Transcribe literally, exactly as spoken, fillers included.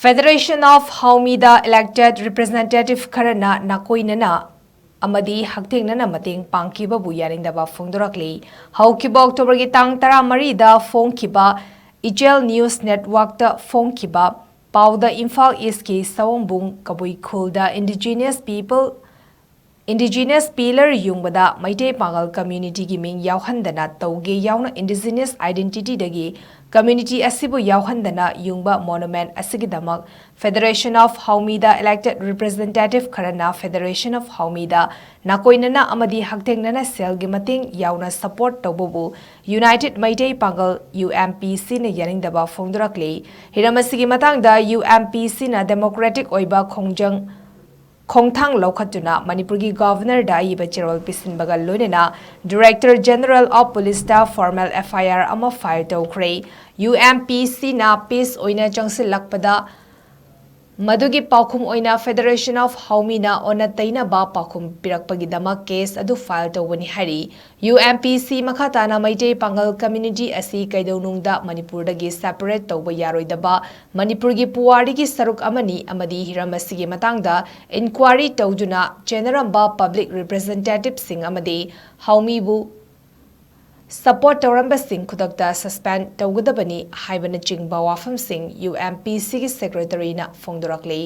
Federation of Haomida elected representative ꯈꯔꯅ ꯅꯥꯀꯣꯏꯅꯅ ꯑꯃꯗꯤ ꯍꯛꯊꯦꯡꯅꯅ ꯃꯇꯦꯡ ꯄꯥꯡꯈꯤꯕꯕꯨ ꯌꯥꯅꯤꯡꯗꯕ ꯐꯣꯡꯗꯣꯔꯛꯂꯤ꯫ ꯍꯧꯈꯤꯕ ꯑꯣꯛꯇꯣꯕꯔꯒꯤ ꯇꯥꯡ ꯇꯔꯥꯃꯔꯤꯗ ꯐꯣꯡꯈꯤꯕ ꯏꯆꯦꯜ ꯅ꯭ꯌꯨꯁ ꯅꯦꯠꯋꯥꯔꯛꯇ ꯐꯣꯡꯈꯤꯕ ꯄꯥꯎꯗ ꯏꯝꯐꯥꯜ ꯏꯁꯀꯤ ꯁꯑꯣꯝꯕꯨꯡ ꯀꯕꯨꯏ ꯈꯨꯜꯗ Indigenous People Indigenous Pillar ꯌꯨꯡꯕꯗ Meitei ꯄꯥꯉꯜ communityꯒꯤ ꯃꯤꯡ ꯌꯥꯎꯍꯟꯗꯅ ꯇꯧꯒꯦ ꯌꯥꯎꯅ Indigenous Identityꯗꯒꯤ community ꯑꯁꯤꯕꯨ ꯌꯥꯎꯍꯟꯗꯅ ꯌꯨꯡꯕ monument ꯑꯁꯤꯒꯤꯗꯃꯛ Federation of Haomida elected representative ꯈꯔꯅ Federation of Haomida ꯅꯥꯀꯣꯏꯅꯅ ꯑꯃꯗꯤ ꯍꯛꯊꯦꯡꯅꯅ ꯁꯦꯜꯒꯤ ꯃꯇꯦꯡ ꯌꯥꯎꯅ support ꯇꯧꯕꯕꯨ United ꯃꯩꯇꯩ ꯄꯥꯉꯜ UMPCꯅ ꯌꯥꯅꯤꯡꯗꯕ ꯐꯣꯡꯗꯣꯔꯛꯂꯤ꯫ ꯍꯤꯔꯝ ꯑꯁꯤꯒꯤ ꯃꯇꯥꯡꯗ UMPCꯅ democratic ꯑꯣꯏꯕ ꯈꯣꯡꯖꯪ ꯈꯣꯡꯊꯥꯡ ꯂꯧꯈꯠꯇꯨꯅ ꯃꯅꯤꯄꯨꯔꯒꯤ Governorꯗ ꯑꯏꯕ ꯆꯦꯔꯣꯜ ꯄꯤꯁꯤꯟꯕꯒ ꯂꯣꯏꯅꯅ Director General of Policeꯇ formal FIR ꯑꯃ file ꯇꯧꯈ꯭ꯔꯦ꯫ UMPCꯅ peace ꯑꯣꯏꯅ ꯆꯪꯁꯤꯜꯂꯛꯄꯗ ꯃꯗꯨꯒꯤ ꯄꯥꯎꯈꯨꯝ ꯑꯣꯏꯅ Federation of Haomida ꯑꯣꯟꯅ ꯇꯩꯅꯕ ꯄꯥꯎꯈꯨꯝ ꯄꯤꯔꯛꯄꯒꯤꯗꯃꯛ case ꯑꯗꯨ file ꯇꯧꯕꯅꯤ ꯍꯥꯏꯔꯤ꯫ UMPC ꯃꯈꯥ ꯇꯥꯅ ꯃꯩꯇꯩ ꯄꯥꯉꯜ community ꯑꯁꯤ ꯀꯩꯗꯧꯅꯨꯡꯗ ꯃꯅꯤꯄꯨꯔꯗꯒꯤ separate ꯇꯧꯕ ꯌꯥꯔꯣꯏꯗꯕ ꯃꯅꯤꯄꯨꯔꯒꯤ ꯄꯨꯋꯥꯔꯤꯒꯤ ꯁꯔꯨꯛ ꯑꯃꯅꯤ ꯑꯃꯗꯤ ꯍꯤꯔꯝ ꯑꯁꯤꯒꯤ ꯃꯇꯥꯡꯗ inquiry ꯇꯧꯗꯨꯅ ꯆꯦꯟꯅꯔꯝꯕ public representativeꯁꯤꯡ ꯑꯃꯗꯤ ꯍꯥꯎꯃꯤꯕꯨ support ꯇꯧꯔꯝꯕꯁꯤꯡ ꯈꯨꯗꯛꯇ suspend ꯇꯧꯒꯗꯕꯅꯤ ꯍꯥꯏꯕꯅꯆꯤꯡꯕ ꯋꯥꯐꯝꯁꯤꯡ UMPCꯒꯤ secretaryꯅ ꯐꯣꯡꯗꯣꯔꯛꯂꯤ꯫